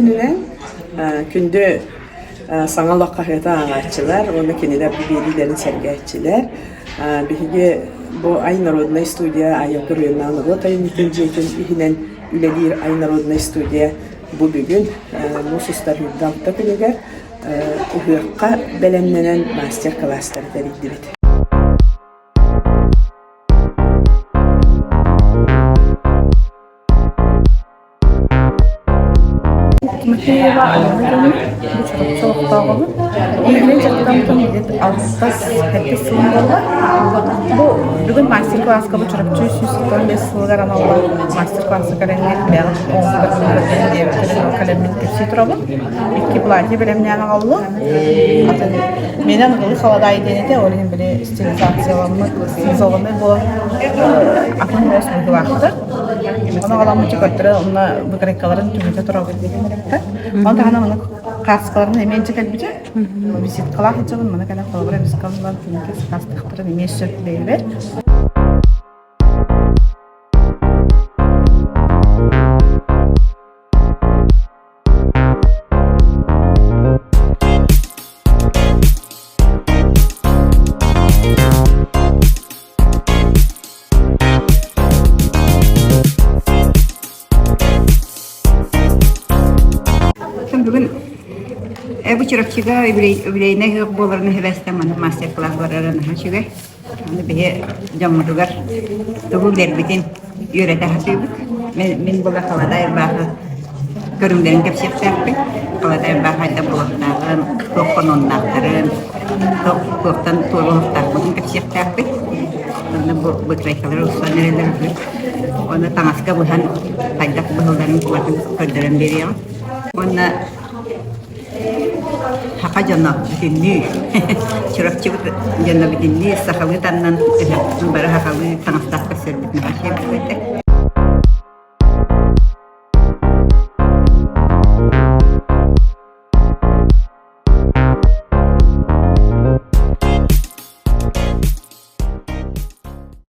күнүнэн күндү Саҥа олох хаһыаты ааҕааччылар уонна кинилэр бу биэриилэрин сэргээччилэр. Биһиги бу Ай народнай студия Айылгы оройуоннааҕы норуот айымньытын дьиэтин иһинэн үлэлиир Ай народнай студия бу бүгүн муус устар 26 күнүгэр ыһыахха бэлэмнэнэн мастер-кылаастары тэрийдибит. Тимофеева Алена дьоно, бу Чурапчы олохтооҕобут. Ииһинэн дьарыктаммытым билигин алтыс, сэттис сылым буолла. Бу бүгүн мастер-класска бу Чурапчы 195 сылыгар аналлаах мастер-класска кэлэҥҥин бэйэҕит оҥоһуктаргын көрдөрүн диэбиттэрин кэлэммин кэпсии турабын. Икки платье бэлэмнээн аҕаллым. Атын миэнэ аныгылыы халадаай диэн этэ, ол иһин били стилизацияламмыт, стилизованнай буолан атын уос быһыылаахтар. Ону аҕаламмыт көрдөрө онно выкройкаларын түмүтэ турабыт диэн эрэттэ. Ону таһынан маны кааскаларын эмиэ илдьэ кэлбитэ. Визиткалаах сылдьабын, маны кэлэн холобура визиткаларын түмүтэ сакаастыахтарын эмиэ сөп бэйэбэр. Бүгүн бу Чурапчыга юбилейнай ыһыах буоларын эһэбэстэн маннык мастер-класс барара наһаа үчүгэй. Аны биһи дьоммутугар тугу билэрбитин үөрэтэ сатыыбыт. Мин була халадаай ырбаахы көрүҥнэрин кэпсиэхтээхпин. Халадаай ырбаахы хайдах буолуохтааҕын, туох хонуоннаахтарын, туохтан туоруохтаахпытын кэпсиэхтээхпит. Онно бу бытрайкалары устан эрэллэр үһү. Уонна таҥаска быһан хайдах быһылларын барытын көрдөрөн биэриэҕим. Уонна Саха дьоно бүтүннүү, Чурапчыбыт дьоно бүтүннүү сахалыы таннан ыһыахпытын бары сахалыы таҥастаах көрсөрбүт наһаа үчүгэй этэ.